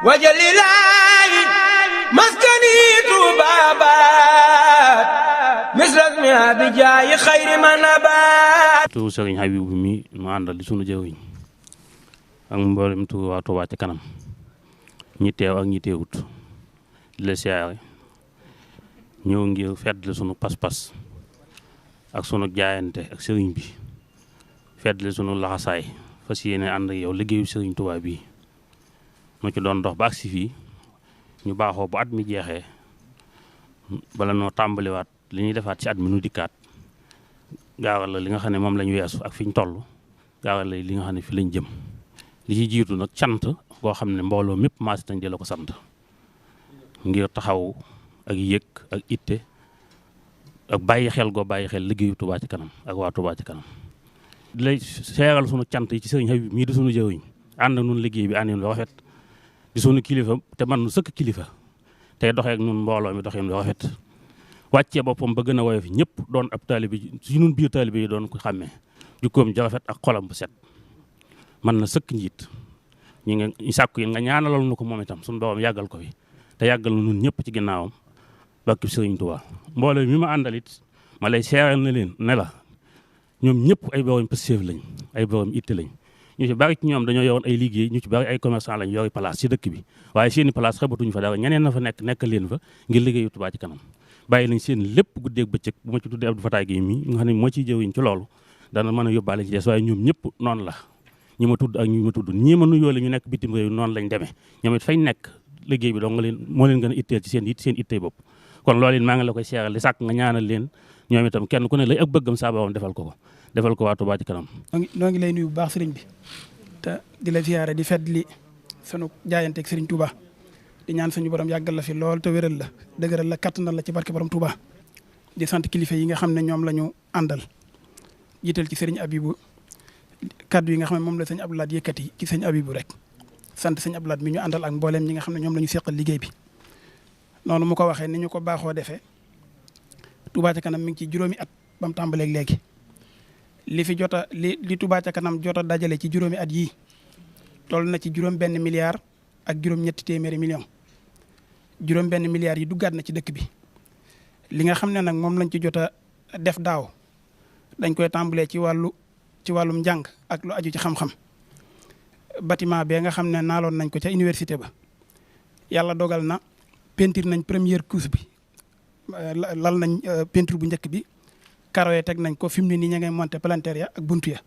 wajalilaayi maskani tuubaabaat misrasmi abijaayi xayri manabaat. tu Sëriñ Habibu mi mu àndal di sunu jëwriñ ak mboolem tu waa Touba Ca Kanam ñi teew ak ñi teewut di la siyaare ñëw ngir feddle sunu pas-pas ak sunu jaayante ak sëriñ bi feddle sunu laxasaay fas yéene ànd ak yow liggéeyu sëriñ Touba bii mu ci doon dox ba agsi fii ñu baaxoo bu at mi jeexee bala noo tàmbaliwaat li ñuy defaat ci at mi nu dikkaat gaawal la li nga xam ne moom lañ weesu ak fi ñu toll gaawal la li nga xam ne fi lañ jëm li ci jiitu nag cant boo xam ne mbooloo mépp maasi tañ di la ko sant ngir taxaw ak yëg ak itte ak bàyyi xel goo bàyyi xel liggéeyu Touba Ca Kanam ak waa Touba Ca Kanam di lay seeral sunu cant yi ci sëriñ Habib mii di sunu jëwiñ ànd ak nun liggéey bi ànd lu rafet di sunu kilifa te man nu sëkk kilifa tey doxee ak nun mbooloo mi doxee lu rafet wàccee boppam ba gën a woyof ñëpp doon ab taalibe ci ñun biir taalibe yi doon ko xàmmee jukkoom ji rafet ak xolam bu set man na sëkk njiit ñu sàkku yi nga ñaanalal nu ko moom itam suñu borom yàggal ko fi te yàggal na nun ñëpp ci ginnaawam bakki Sëriñ Tuubaa mbooloo mi ma àndalit ma lay seeral na leen ne la ñoom ñëpp ay borom pëstéef lañ ay borom itte lañ ñu ci bari ci ñoom dañoo yoroon ay liggéey ñu ci bari ay commerçant lañ yori place ci dëkk bi waaye seeni place xebatuñu fa dara ñeneen na fa nekk leen fa ngir liggéeyu Touba Ca Kanam bàyyi nañ seen lépp guddeeg bëccëg bu ma ci tuddee Abdou Fatah Guèye mi nga xam ne moo ciy jëwiñ ci loolu dana mën a yóbbaale ci des waaye ñoom ñëpp noonu la ñi ma tudd ak ñi ma tudd ñii ma nuyoole ñu nekk bitim réew noonu lañ demee ñoom it fañ nekk liggéey bi dong moo leen gën a itteel ci seen ittey bopp kon loolu it maa ngi la koy seeral li sàkk nga ñaanal leen ñoom itam kenn ku ne lay ak bëggam saa borom defal ko waa Touba Ca Kanam. noo ngi lay nuyu bu baax sëriñ bi te di la ziyaare di feddli sunu jaayanteeg sëriñ Touba di ñaan suñu borom yàggal la fi lool te wéral la dëgëral la kattanal la ci barke borom Touba di sant kilifa yi nga xam ne ñoom la ñu àndal jiital ci sëriñ Abibu kaddu yi nga xam ne moom la sëñ Abdoulaye yëkkati ci sëñ Abibu rek sant sëñ Abdoulaye mi ñu àndal ak mbooleem ñi nga xam ne ñoom la ñu seqal liggéey bi noonu mu ko waxee ni ñu ko baaxoo defee Touba Ca Kanam mi ngi ci juróomi at ba mu tàmbaleeg léegi li Touba Ca Kanam jot a dajale ci juróomi at yii toll na ci juróom benn milliard ak juróom ñetti téeméeri million juróom benn milliards yi duggaat na ci dëkk bi li nga xam ne nag moom lañ ci jot a def daaw dañ koy tàmbalee ci wàllum njàng ak lu aju ci xam-xam bâtiment bee nga xam ne naaloon nañ ko ca université ba yàlla dogal na peinture nañ première couche bi lal nañ peinture bu njëkk bi karo yi teg nañ ko fi mu ne nii ña ngay monter palanteer ya ak buntu ya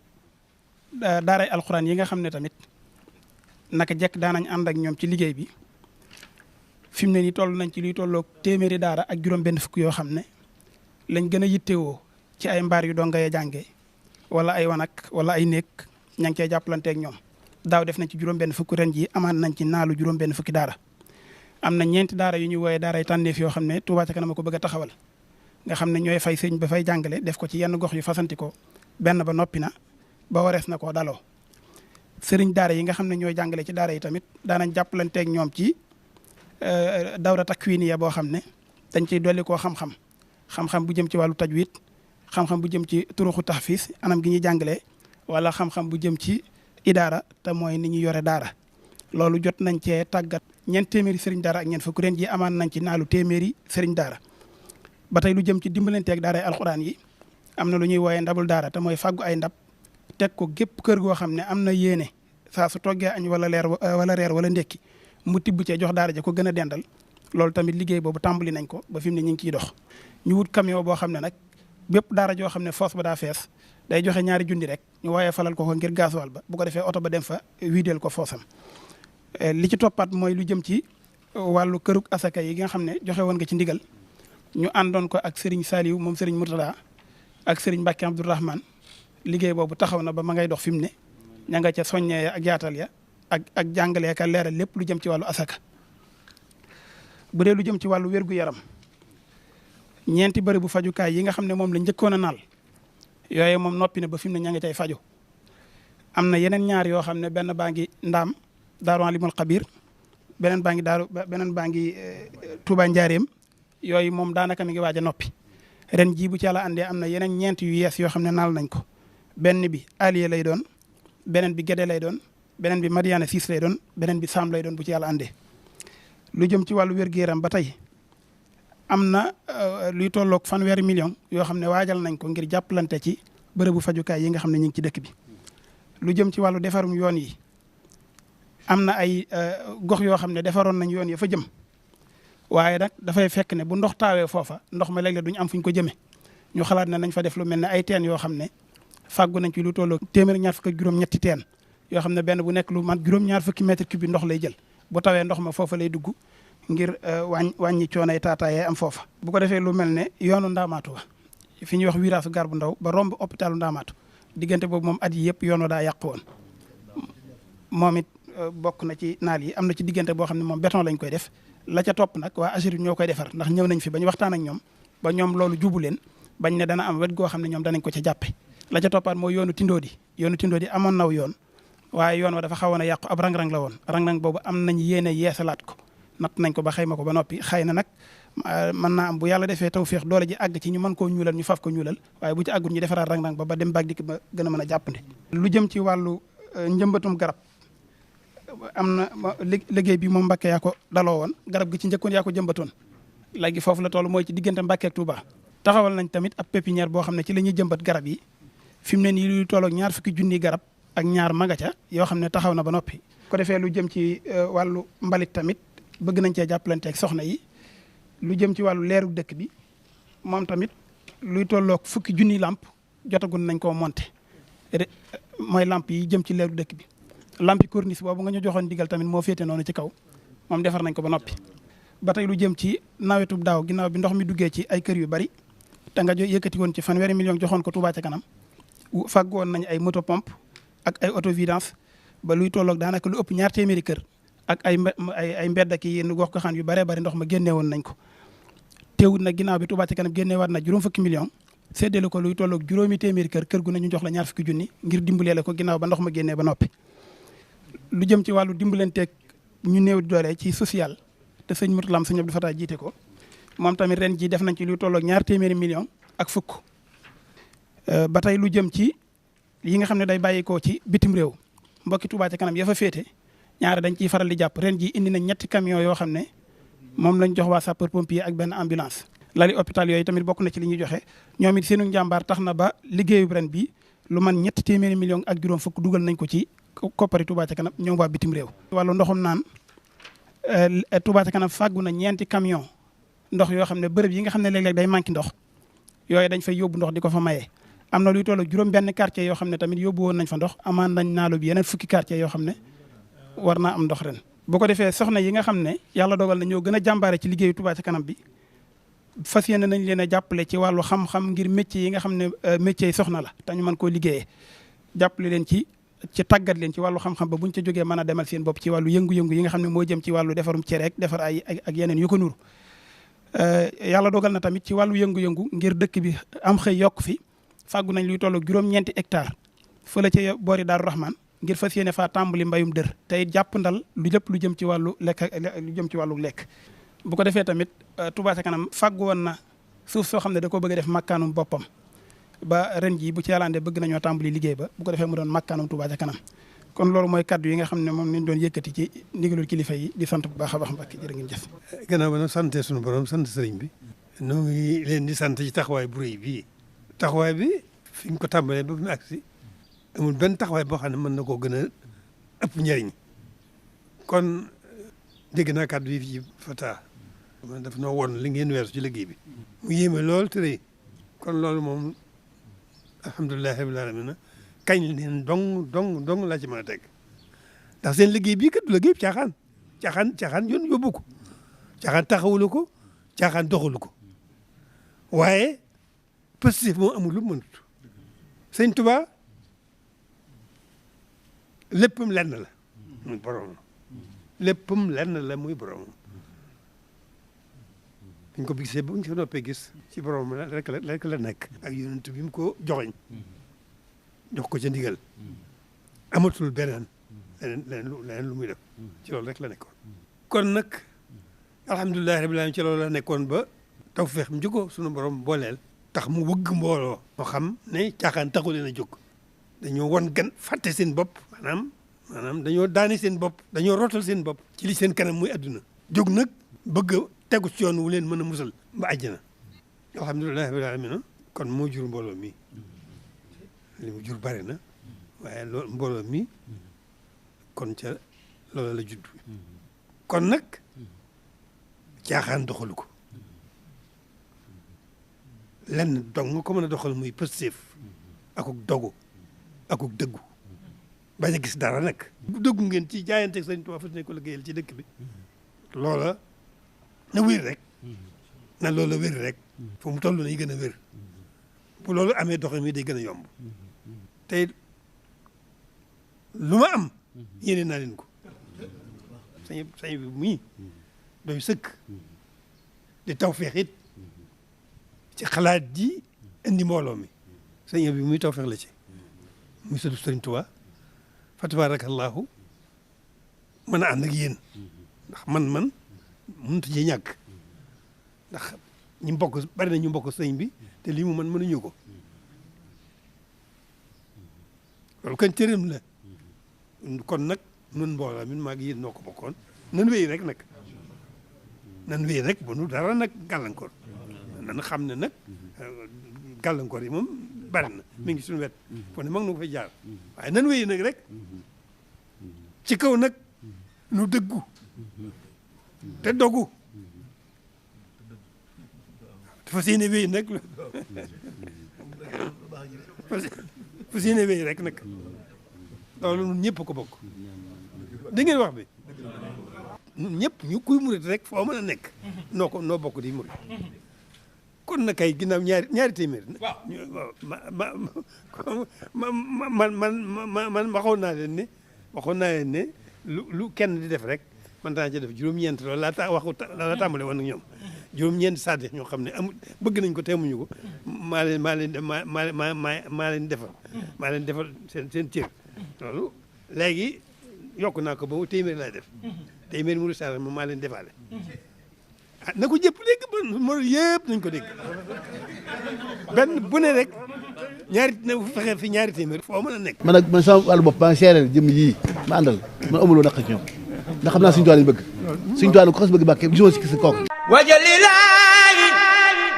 daaray alxuraan yi nga xam ne tamit naka jekk daanañ ànd ak ñoom ci liggéey bi fi mu ne nii toll nañ ci luy tolloog téeméeri daara ak juróom benn fukk yoo xam ne lañ gën a yittewoo ci ay mbaar yu donga ya jàngee wala ay wanak wala ay néeg ña ngi cee jàppalanteeg ñoom daaw def nañ ci juróom benn fukk ren ji amaan nañ ci naalu juróom benn fukki daara am na ñeenti daara yu ñuy wooyee daaray tànneef yoo xam ne Touba Ca Kanam ko bëgg a taxawal nga xam ne ñooy fay sëñ ba fay jàngale def ko ci yenn gox yu fasanti ko benn ba noppi na ba warees na koo daloo sëriñ daara yi nga xam ne ñooy jàngale ci daara yi tamit daanañ jàppalanteeg ñoom ci dawra takwiniya boo xam ne dañ ciy dolli koo xam-xam bu jëm ci wàllu tajwid xam-xam bu jëm ci turuxu tahfiz anam gi ñuy jàngalee wala xam-xam bu jëm ci idaara te mooy ni ñu yore daara loolu jot nañ cee tàggat ñeent téeméeri sëriñ daara ak ñeent fukk ren ji amaan nañ ci naalu téeméeri sëriñ daara ba tey lu jëm ci dimbalanteeg daara alxuraan yi am na lu ñuy wooyee ndabul daara te mooy fàggu ay ndab teg ko gépp kër goo xam ne am na yéene saa su toggee añ wala reer wala ndekki mu tibb cee jox daara ja ko gën a dendal loolu tamit liggéey boobu tàmbali nañ ko ba fi mu ne ñu ngi ciy dox ñu wut camion boo xam ne nag bépp daara joo xam ne foos ba daa fees day joxe ñaari junni rek ñu waaye falal ko ngir gasoil ba bu ko defee oto ba dem fa wiideel ko foosam li ci toppaat mooy lu jëm ci wàllu këruk asaka yi nga xam ne joxe woon nga ci ndigal ñu àndoon ko ak Serigne Saliou moom Serigne Mourtada ak Serigne Mbacke Abdourahmane liggéey boobu taxaw na ba ma ngay dox fi mu ne ña nga ca soññee ak yaatal ya ak jàngalee ka leeral lépp lu jëm ci wàllu asaka bu dee lu jëm ci wàllu wér-gu-yaram ñeenti bëri bu fajukaay yi nga xam ne moom la njëkkoon a naal yooyu moom noppi na ba fi mu ne ña ngi cay faju am na yeneen ñaar yoo xam ne benn baa ngi ndaam Daaru Alimul Xabir beneen baa ngi Touba Njaareem yooyu moom daanaka mi ngi waaj a noppi ren jii bu ci yàlla andee am na yeneen ñeent yu yees yoo xam ne naal nañ ko benn bi Aliya lay doon beneen bi Gédé lay doon beneen bi Mariana 6 lay doon beneen bi Sam lay doon bu ci yàlla àndee. lu jëm ci wàllu wér-gu-yaram ba tey am na luy tolloog 1,0 million yoo xam ne waajal nañ ko ngir jàppalante ci bërëbu fajukaay yi nga xam ne ñu ngi ci dëkk bi. lu jëm ci wàllu defarum yoon yi am na ay gox yoo xam ne defaroon nañ yoon ya fa jëm waaye nag dafay fekk ne bu ndox taawee foofa ndox ma léeg-léeg duñu am fuñ ko jëmee ñu xalaat ne nañ fa def lu mel ne ay teen yoo xam ne fàggu nañ ci lu tolloog téeméer ñaar fukk ak juróom-ñetti teen yoo xam ne benn bu nekk lu mat juróom-ñaar fukki mètre cube bi ndox lay jël bu tawee ndox ma foofa lay dugg ngir wàññi coono yi taataayee am foofa. bu ko defee lu mel ne yoonu Ndaamaatu wa fi ñuy wax virage gar bu ndaw ba romb hôpitalu Ndaamaatu diggante boobu moom at yi yëpp yoon wa daa yàq woon moom it bokk na ci naal yi am na ci diggante boo xam ne moom béton lañ koy def la ca topp nag waa AGEROUTE ñoo koy defar ndax ñëw nañ fi ba ñu waxtaan ak ñoom ba ñoom loolu jubu leen bañ ne dana am wet goo xam ne ñoom danañ ko ca jàppe la ca toppaat mooy yoonu Tindodi amoon naw yoon waaye yoon wa dafa xawoon a yàqu ab rang-rang la woon rang-rang boobu am nañ yéene yeesalaat ko natt nañ ko ba xayma ko ba noppi xëy na nag mën naa am bu yàlla defee tawféex doole ji àgg ci ñu mën koo ñuulal ñu faf ko ñuulal waaye bu ci àggul ñu defaraat rang-rang ba dem baag dikk ba gën a mën a jàppandi. lu jëm ci wàllu njëmbatum garab am na liggéey bi moom Mbàkke yaa ko daloo woon garab gi ci njëkkoon yaa ko jëmbatoon léegi foofu la toll mooy ci diggante Mbàkke ak Touba. taxawal nañ tamit ab pépinière boo xam ne ci la ñuy jëmbat garab yi fi mu ne nii luy tolloog 20 junni garab ak ñaar magaca yoo xam ne taxaw na ba noppi. ko defee lu jëm ci wàllu mbalit tamit bëgg nañ cee jàppalante ak soxna yi lu jëm ci wàllu leeru dëkk bi moom tamit luy tolloog 10 junni lamp jotagun nañ koo monté mooy lamp yi jëm ci leeru dëkk bi. lampi corniche boobu nga ñu joxoon digal tamit moo féete noonu ci kaw moom defar nañ ko ba noppi. ba tey lu jëm ci nawetu daaw ginnaaw bi ndox mi duggee ci ay kër yu bari te nga yëkkati woon ci 1,0 million joxoon ko Touba ca kanam fàgg woon nañ ay moto pompe ak ay auto vidange ba luy tolloog daanaka lu ëpp 2 téeméeri kër ak ay mbedd ak yenn gox goxaan yu baree bari ndox ma génne woon nañ ko. teewut nag ginnaaw bi Touba ca kanam génne waat na juróom fukki million séddale ko luy tolloog juróomi téeméeri kër gu ne ñu jox la 20 junni ngir dimbalee ko ginnaaw ba ndox ma génnee ba noppi. lu jëm ci wàllu dimbalanteeg ñu néew doole ci social te sëñ Mourtala sëñ Abdou Fatah jiite ko moom tamit ren ji def nañ ci luy tolloog 2 téeméeri million ak fukk. ba tey lu jëm ci yi nga xam ne day bàyyikoo ci bitim réew mbokki Touba ca kanam ya fa féete ñaare dañ ciy faral di jàpp ren ji indi nañ 3 camions yoo xam ne moom lañ jox waa sapeur pompier ak benn ambulance. lali hôpital yooyu tamit bokk na ci li ñuy joxe ñoom it seenu njàmbaar tax na ba liggéeyu ren bi lu man 3 téeméeri million ak juróom fukk dugal nañ ko ci koppari Touba ca kanam ñoom waa bitim réew. wàllu ndoxum naan Touba ca kanam fàggu na 4 camions ndox yoo xam ne bërëb yi nga xam ne léeg-léeg day manqué ndox yooyu dañ fay yóbbu ndox di ko fa maye. am na luy toll juróom benn quartier yoo xam ne tamit yóbbu woon nañ fa ndox amaan nañ naalu bi yeneen 10 quartier yoo xam ne war naa am ndox ren. bu ko defee soxna yi nga xam ne yàlla dogal na ñoo gën a jàmbaare ci liggéeyu Touba ca kanam bi fas yéene nañ leen a jàppale ci wàllu xam-xam ngir métier yi nga xam ne métier yi soxna la te ñu mën koo liggéeyee jàppale leen ci tàggat leen ci wàllu xam-xam ba buñ ca jógee mën a demal seen bopp ci wàllu yëngu-yëngu yi nga xam ne moo jëm ci wàllu defarum cere ak defar ay ak yeneen yu ko nuru yàlla dogal na tamit ci wàllu yëngu-yëngu ngir dëkk bi am xëy yokk fi fàggu nañ luy tollu juróom-ñeenti hectare fële ci boori Daaru Rahman ngir fas yéene faa tàmbali mbayum dër tey jàpp ndal lu lépp lu jëm ci wàllu lekk bu ko defee tamit Touba ca kanam fàggu woon na suuf soo xam ne da ko bëgg a def makkaanum boppam ba ren jii bu ci yàllaandee bëgg nañoo tàmbali liggéey ba bu ko defee mu doon makkaanum Touba ca kanam kon loolu mooy kaddu yi nga xam ne moom lañ doon yëkkati ci ndigalul kilifa yi di sant bu baax a baax Mbàkke jërë ngeen jëf. gannaaw ba nag sante suñu borom sant sëriñ bi noo ngi leen di sant ci taxawaay bu rëy bii taxawaay bi fi ñu ko tàmbalee ba mu agsi amul benn taxawaay boo xam ne mën na koo gën a ëpp njëriñ kon dégg naa kaddu yi ci Fata man daf noo woon li ngeen weesu ci liggéey bi mu yéeme lool te rëy kon loolu moom alhamdulilah rabbil alamin kañ leen dong laa ci mën a teg ndax seen liggéey bii kat du liggéey caaxaan yoon yóbbu ko caaxaan taxawulu ko caaxaan doxalu ko waaye positif moom amul lu mënut sëñ Tuba léppam lenn la muy borom léppam lenn la muy borom buñ ko gisee buñ ko noppee gis ci borom rek la nekk ak yonent bi mu ko joxoñ jox ko ca ndigal amatul beneen leneen lu muy def ci loolu rek la nekkoon kon nag alhamdulilahi rabbil alamin ci loolu la nekkoon ba tawfeex mu jógoo sunu borom booleel tax mu wëgg mbooloo moo xam ne caaxaan taxu leen a jóg dañoo won gan fàtte seen bopp maanaam maanaam dañoo daane seen bopp dañoo rootal seen bopp ci li seen kanam muy adduna jóg nag bëgg a tegu ci yoon wu leen mën a musal ba àjjana alhamdulilahi rabbil alamin kon moo jur mbooloo mi li mu jur bari na waaye loolu mbooloo mi kon ca loolu la judd kon nag caaxaan doxalu ko lenn dong nga ko mën a doxal muy pëstéef akuk dogu akuk dëggu bañ a gis dara nag bu dëggu ngeen ci jaayanteeg Sëriñ Tuubaa fas ne ko liggéeyal ci dëkk bi loola na wér rek na loola wér rek fu mu toll nay gën a wér bu loolu amee doxe mi day gën a yomb te lu ma am yéene naa leen ko sañ bi muy doy sëkk di tawfeex it ci xalaat ji indi mbooloo mi sañ bi muy tawfeex la ci muy sëtu Sëriñ Tuubaa fa tabarakallahu mën a ànd ak yéen ndax man mënut a ñàkk ndax ñu mbokk bari na ñu mbokk sëñ bi te lii mu mën mënuñu ko loolu kan cëram la kon nag nun mbooloo min maa ngi yéen noo ko bokkoon nan wéy rek nag nan wéy rek bu nu dara nag gàllankoor nan xam ne nag gàllankoor yi moom bari na mi ngi suñu wet fo ne mag nu ko fay jaar waaye nan wéy nag rek ci kaw nag nu dëggu te dogu dafa séene wéy nag fa séene wéy rek nag loolu ñun ñëpp ko bokk da ngeen wax bi ñun ñëpp ñu kuy murit rek foo mën a nekk noo bokk di murit kon na kay ginnaaw ñaari téeméer man waxoon naa leen ne lu kenn di def rek man taa ci def juróom-ñeent loolu laa tàmbale woon ak ñoom juróom-ñeent saadix ñoo xam ne amul bëgg nañ ko teemuñu ko maa leen defal seen cër loolu léegi yokk naa ko ba téeméer laay def téeméer mu risaala moom maa leen defaale na ko jëpp dégg ba mo yëpp nañ ko dégg benn bu ne rek na fexe fi ñaari téeméer foo mën a nekk man sama wàllu bopp maa ngi seereel jëm yii ma àndal man amuloo naq ci ñoom ndax xam naa suñu toile yi bëgg suñu toile ko xas bëgg bàkke gisuma si kooku wajalilaayi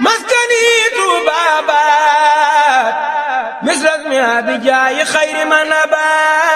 maskani tubabat misras mi abijaayi xayri man abat